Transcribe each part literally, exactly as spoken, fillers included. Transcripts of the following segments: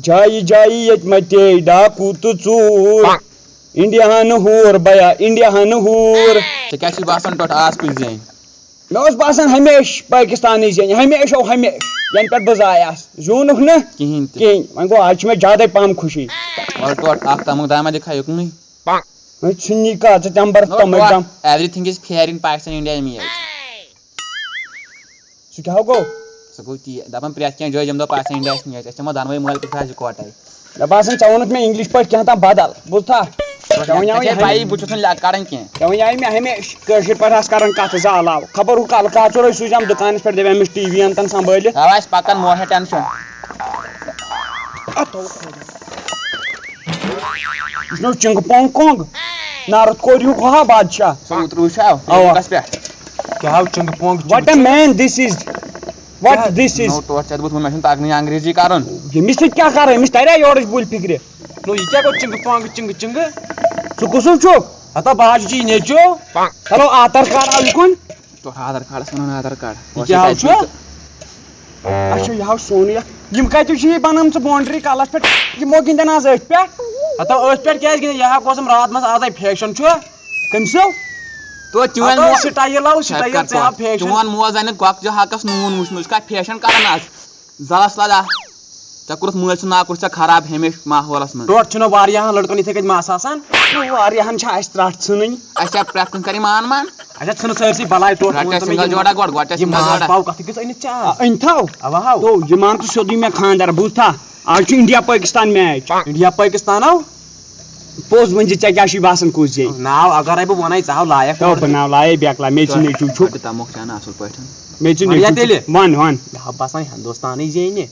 جایہِ جایہِ ییٚتہِ مَتے ڈاکوٗ تہٕ ژوٗر۔ انڈیاہن ہور بیا، انڈیاہن ہور۔ ژےٚ کیٛاہ چھُے باسان ٹوٹھ آز کُس زینہِ؟ مےٚ اوس باسان ہمیشہِ پٲکِستانٕے زینہِ، ہمیشہِ او ہمیشہِ، ینہٕ پٮ۪ٹھ بہٕ زایاس۔ زیوٗنُکھ نہٕ کِہیٖنۍ تہِ۔ کِہیٖنۍ۔ وۄنۍ گوٚو آز چھِ مےٚ زیادَے پَہَم خوشی۔ وَلہٕ ٹوٹھ اَکھ تَمُک دامہ دِکھا یُکنُے۔ وۄنۍ ژھٕنی کَتھ، ژٕ تَمہِ برٛونٛہہ No, تَمَے what? دَم۔ Everything is fair in Pakistan India match۔ سُہ کیٛاہ گوٚو؟ سُہ گوٚو تی، دَپان پرٛٮ۪تھ کینٛہہ جٲج ییٚمہِ دۄہ پاکستان اِنڈیاہَس میچ، أسۍ دِمو دۄنوَے مٲلۍ تہِ خرچہِ کوٹَے۔ مےٚ باسان، ژےٚ ووٚنُتھ مےٚ اِنگلِش پٲٹھۍ کینٛہہ تام بدل، بوٗزتھا؟ ژےٚ وَنیٛاوُے ژےٚ چھے ہٮ۪مہِ-، پَیی، بہٕ چھُس نہٕ لے-، کَران کینٛہہ۔ ژےٚ وَنیٛاوُے مےٚ ہمیشہِ کٲشِر پٲٹھۍ آسہٕ کَران کَتھ زٕ علاوٕ۔ خبر ہُہ کَلہٕ کَتھ ژوٚرُے سوٗزِ ہم دُکانَس پٮ۪ٹھ، دَپہِ أمِس ٹی وی اَن تَن سنٛبھٲلِتھ۔ اَوا، أسۍ پَکان، مو ہے ٹٮ۪نشَن۔ یہِ چھُنہٕ چِنٛگ پونٛگ کونٛگ، نارٕتھ کوریہُک ہا بادشاہ۔ سُہ اوترٕ وٕچھاو، اَوا۔ Facebookس پٮ۪ٹھ۔ کیٛاہ ہو چِنٛگ پونٛگ؟ What a man this is! What this is! No, ٹوٹھ ژےٚ دوٚپُتھ وۄنۍ مےٚ چھُنہٕ تَگنٕے انگریزی کرُن۔ ییٚمِس سۭتۍ کیٛاہ کرٕ؟ أمِس تریا یورٕچ بُلۍ فِکرِ؟ No، یہِ کیٛاہ گوٚو چِنٛگہٕ پانٛگہٕ چِنٛگہٕ چِنٛگہٕ؟ ژٕ کُسُل چھُکھ؟ ہتا بہٕ حظ چھُس یہِ نیٚچو۔ چلو آدھار کارڈ آو یِکُن۔ ٹوٹھ آدھار کارڈس وَنان آدھار کارڈ۔ یہِ کیٛاہ ہاو چھُ؟ اچھا، یہِ ہاو سونُے اکھ۔ یِم کتہِ چھِ یہِ بنٲمژٕ boundary کلس پٮ۪ٹھ؟ یِمو گِنٛدن آز أتھۍ پٮ۪ٹھ۔ ہتا أتھۍ پٮ۪ٹھ کیٛازِ گِنٛدن؟ یہِ ہا گوٚژھ یِم راتھ منٛز آزے fashion چھُ۔ کٔمۍ سٕو؟ تو چون ہتو مو-، style آو، style ژےٚ آو fashion۔ چون موز انہِ گۄکجہِ حقس نوٗن وُچھمُت، ژٕ کتھ fashion کران آز؟ زلس لد آ۔ ژےٚ کوٚرُتھ مٲلۍ سُنٛد ناو، کوٚرُتھ ژےٚ خراب ہمیشہِ ماحولس منٛز۔ ٹوٹھ چھُنہ واریاہن لڑکن یِتھے کٔنۍ مس آسان۔ واریاہن چھِ اسہِ ترٹھ ژھٕنٕنۍ۔ اسہِ چھا پرٛٮ۪تھ کُنہِ کرِ مان مان؟ اسہِ چھا ژھٕنہٕ سٲرسٕے بلاے ٹوٹھ رٹ ژےٚ ؤنۍ تہٕ single مےٚ۔ جوڑا گۄڈٕ، گۄڈٕ ژےٚ یہِ single ماز جوڑا۔ پاو کتھ کیُتھ أنِتھ ژےٚ آز؟ آ، أنۍ تھاو۔ اوا ہاو۔ تو یہِ مان ژٕ سیوٚدُے مےٚ خانٛدر، بوٗزتھا؟ آز چھُ India Pakistan match۔ India Pakistan آو؟ پوٚز ؤنۍ زِ ژےٚ کیٛاہ چھُے باسان کُس زینہِ؟ ناو اگرے بہٕ وَنے، ژٕ ہاو لایق تو اورٕ۔ بہٕ ناو لایے بیکلا، مےٚ چھُ نیٚچوٗ چھُ۔ تہٕ تَموکھ چھِ اَنان اَصٕل پٲٹھۍ۔ مےٚ چھُ وَن یا نیٚچوٗ چھُ۔ تیٚلہِ۔ وَن، وَن۔ مےٚ ہاو باسان ہِندُستانٕے زینہِ۔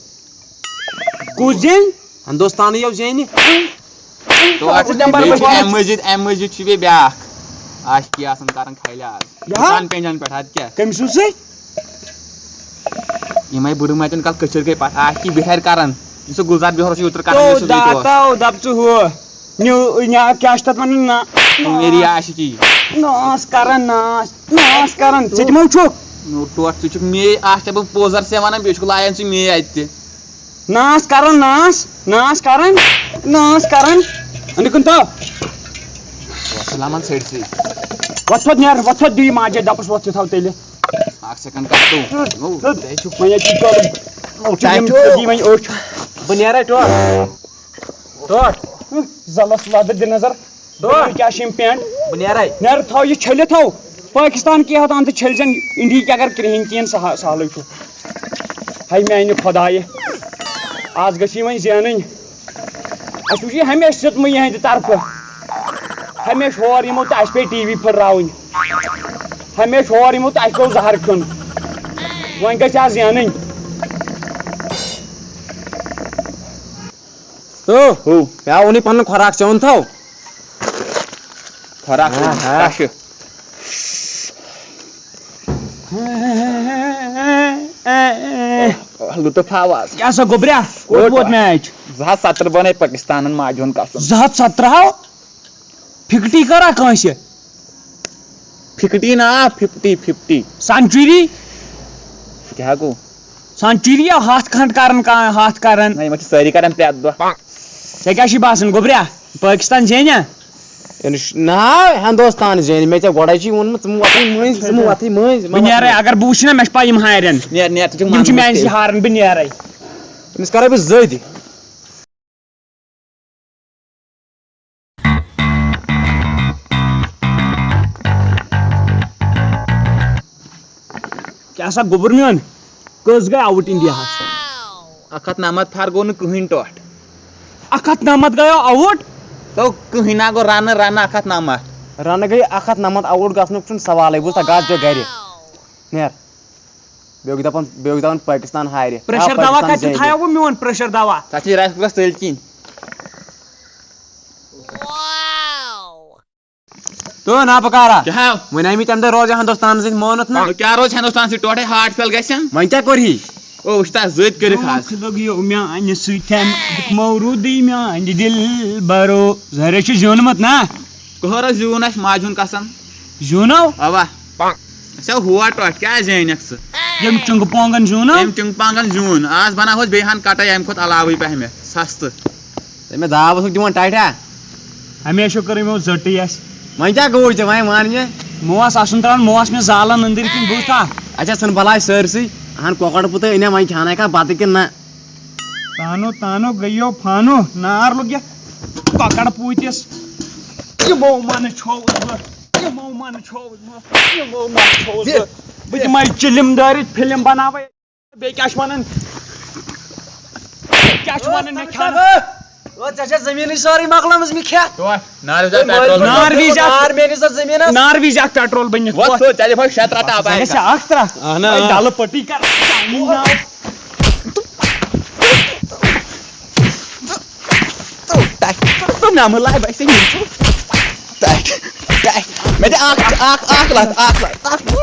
کُس زینہِ؟ ہِندُستانٕے یو زینہِ۔ تو اَتھ چھُ بیٚیہِ چھُ اَمہِ مٔزیٖد، اَمہِ مٔزیٖد چھُ بیٚیہِ بیٛاکھ عاشقی آسان کَران کھلہِ آز۔ یہِ ہا؟ دُکان پینجن پٮ۪ٹھ، اَدٕ کیٛاہ؟ کٔمۍ سُنٛد سۭتۍ؟ یِمے بُڈٕ متٮ۪ن کل کٔچھِر گٔے پتھ، آ، کی بِہارِ کران۔ یُس سُہ گُلزار بِہارس چھُ اوترٕ کران، تو یُس سُہ بیٚیہِ اوس۔ داتاو دپ ژٕ ہُہ۔ نیو، یا کیٛاہ چھِ تَتھ وَنان؟ نا-، میری عاشقی۔ ناس کران، ناس، ناس کران۔ ژٕ تہِ ما چھُکھ؟ نو ٹوٹھ، ژٕ چھُکھ مے اکھ چھَس بہٕ پوزر ژےٚ وَنان، بیٚیہِ چھُکھ لایان ژٕ مے اَتہِ تہِ۔ ناس کران، ناس، ناس کران، ناس کران۔ أنٛدرٕ کُن تھاو۔ وۄتھ ژٕ لَمان ژھٔٹۍ ژٕے۔ وۄتھ تھوٚد نیر، وۄتھ تھوٚد دِیہِ ماجہِ دَپُس وۄتھ تہِ تھاو تیٚلہِ۔ اکھ سیکنڈ کر تو۔ نو، تۄہہِ چھُ وۄنۍ اَتہِ چلو۔ تۄہہِ یِم چھُ۔ دِیہِ وۄنۍ أچھ۔ بہٕ نیرے ٹوٹھ۔ ٹوٹھ۔ زَلَس لَدٕ دِ نظر۔ ٹوٹھ۔ یہِ کیٛاہ چھِ یِم پینٹ؟ بہٕ نیرے۔ نیر تھاو یہِ چھٔلِتھ تھاو۔ پٲکِستان کیٛاہ ہَتھ اَنتہٕ چھٔلۍ زٮ۪ن اِنڈیہِکۍ اگر کِرٛہِنۍ تہِ یِن سہل-، سہلٕے چھُ۔ ہاے میٛانہِ خۄدایہِ۔ آز گژھِ یہِ وۄنۍ زینٕنۍ۔ اَسہِ وٕچھ یہِ ہمیشہِ سیوٚدمُے یِہٕنٛدِ طرفہٕ۔ ہمیشہِ ہور یِمو تہٕ اَسہِ پیٚیہِ ٹی وی پھٕٹراوٕنۍ۔ ہمیشہِ ہور یِمو تہٕ اَسہِ پیوٚو زَہر کھیوٚن۔ وۄنۍ گژھِ آز زینٕنۍ۔ تو ہو۔ مےٚ آو وُنی پنُن خوراک، ژےٚ اوٚن تھو؟ خوراک آہا۔ کشہِ۔ لطف آواز۔ کیٛاہ سا گوٚبریا؟ کوٚت ووت میچ؟ زٕ ہتھ ستترٕہ بنے پٲکِستانن ماجہِ ہُنٛد قسم۔ زٕ ہتھ ستترٕہ ہو؟ فِفٹی کرا کٲنٛسہِ؟ فِفٹی نا، فِفٹی، فِفٹی۔ سنچری؟ کیٛاہ گوٚو؟ سنچری یا ہتھ کھنٛڈ کرن کانٛہہ، ہتھ کرن۔ نہ، یِمن چھِ سٲری کران پرٛٮ۪تھ دۄہ۔ ژےٚ کیٛاہ چھُے باسان، گوٚبریا، پٲکِستان زینیا؟ أمِس چھُ ناو ہندوستان زینہِ، مےٚ ژےٚ گۄڈَے چھُے ووٚنمُت، ژٕ مہٕ وۄتھٕے مٔنٛزۍ، ژٕ مہٕ وۄتھٕے مٔنٛزۍ، مہ بہٕ نیرے، وۄتھ مٔنٛزۍ۔ اگر بہٕ وٕچھِ نا، مےٚ چھِ پَے یِم ہارن۔ نیر، نیر، ژٕ چھُکھ یِم چھِ مانان میٛانہِ سۭتۍ۔ سۭتۍ ہاران، بہٕ نیرے۔ أمِس کَرے بہٕ زٔدۍ۔ کیٛاہ سا گوٚبُر میون، کٔژ گٔے آوُٹ اِنڈیاہَس؟ اکھ ہتھ نَمَتھ فار گوٚو نہٕ کٕہٕنۍ ٹوٹھ۔ اکھ ہتھ نَمَتھ گٔیو آوُٹ؟ تو کٕہٕنۍ نا گوٚو رنہٕ، رنہٕ اکھ ہتھ نَمَتھ۔ رنہٕ گٔے اکھ ہتھ نَمَتھ، آوُٹ گژھنُک چھُنہٕ سوالٕے، بوٗزتھا، گژھ ژٕ گرِ۔ نیر۔ بیٚیہِ اوس دپان، بیٚیہِ اوس دپان پاکستان ہارِ۔ پریشر آ، دوا پاکستان کتہِ زینہِ۔ تھایو بہٕ میون پریشر دوا؟ تتھ چھِ رایس کُکرس تٔلۍ کِنۍ۔ تو نا پکارا۔ کیٛاہ؟ وۄنۍ آیہِ مےٚ تمہِ دۄہ روزِ ہندوستانس سۭتۍ مونُتھ نا۔ کیٛاہ روزِ ہندوستان سۭتۍ ٹوٹھے ہارٹ فیل گژھن؟ وۄنۍ کیٛاہ کوٚر یی؟ او، وٕچھ تہ زٔدۍ کٔرِکھ آز۔ دُکھ لوٚگ یہِ میانہِ سۭتۍ، دُکھ مورو دی میانہِ دِل بَرو۔ ظٲہرے چھُ زیوٗنمُت نا۔ کٔہر زیوٗن اَسہِ ماجہِ ہُنٛد قسم۔ زیوٗنو؟ اوا۔ اَسہِ آو ہور ٹۄٹھ، کیٛاہ زینکھ ژٕ؟ ییٚمۍ چُنٛگہٕ پونٛگن زیوٗن نا۔ أمۍ چُنٛگ پانٛگن زیوٗن، آز بناوہوس بیٚیہِ ہن کٹٲے امہِ کھۄتہٕ علاوٕے پہمتھ سستہٕ۔ تٔمۍ دعوت اوس دِوان ٹاٹھا۔ ہمیشہ کٔر یِمو زٔٹٕے اَسہِ۔ وۄنۍ کیٛاہ گوٚو ژےٚ وۄنۍ وَن مےٚ؟ موس آسُن ترٛاوان، موس مےٚ زالان أنٛدٕرۍ کِنۍ بوٗزتھا؟ اچھا ژھٕن بلاے سٲرسٕے، اہن کۄکر پوٗتہ أنیا وۄنۍ کھیٛاونہ کانٛہہ بتہٕ کِنہٕ نہ؟ تانو تانو گٔیو فانو، نار لوٚگ یتھ کۄکر پوٗتِس۔ یِمو منہٕ چھووُس بہٕ، یِمو منہٕ چھووُس بہٕ، یِمو منہٕ چھووُس بہٕ۔ بہٕ دِمے چِلم دٲرِتھ فلم بناوے۔ بیٚیہِ کیٛاہ چھِ وَنان؟ کیٛاہ چھِ وَنان مےٚ کھٮ۪ن؟ او ژےٚ چھےٚ زٔمیٖنٕے سٲرٕے مۄکلٲمٕژ مےٚ کھٮ۪تھ۔ نار وٕچھ اکھ پیٹرول بنٛد۔ نار وِزِ اکھ، نار میٲنِس اتھ زٔمیٖنس۔ نار وِزِ اکھ پیٹرول بٔنِتھ۔ وۄتھ تھوٚد، ژےٚ دِمہٕ ہا شےٚ ترٛکھ ٹاپ ژےٚ اکھ۔ گژھِ اکھ ترٛکھ۔ اہن حظ۔ ہے، ڈلہٕ پٔٹی کر۔ نمہٕ لایہِ بَسہِ یِم چھِ ٹایٹ، ٹایٹ۔ مےٚ دِ اکھ، اکھ، اکھ لَتھ، اکھ لَتھ، اکھ۔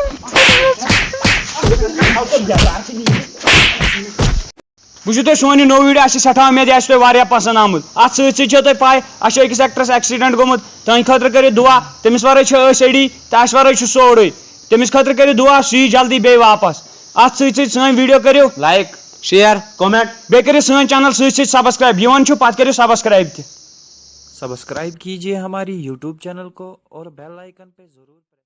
وٕچھِو تُہۍ سون یہِ نوٚو ویٖڈیو، اَسہِ چھِ سٮ۪ٹھاہ اُمید یہِ آسہِ تۄہہِ واریاہ پَسنٛد آمُت۔ اَتھ سۭتۍ سۭتۍ چھو تۄہہِ پَے، اَسہِ چھُ أکِس ایکٹرَس ایکسیڈنٛٹ گوٚمُت، تٕہٕنٛدِ خٲطرٕ کٔرِو دُعا، تٔمِس وَرٲے چھِ أسۍ أڑی تہٕ اَسہِ وَرٲے چھُ سُہ اوٚڑُے۔ تٔمِس خٲطرٕ کٔرِو دُعا، سُہ یی جلدی بیٚیہِ واپَس۔ اَتھ سۭتۍ سۭتۍ سٲنۍ ویٖڈیو کٔرِو لایک، شیئر، کمنٹ۔ بیٚیہِ کٔرِو سٲنۍ چینل سۭتۍ سۭتۍ سبسکرائب۔ یِوان چھُ، پتہٕ کٔرِو سبسکرائب تہِ۔ सब्सक्राइब कीजिए हमारी यूट्यूब चैनल को और बेल आइकन पे ज़रूर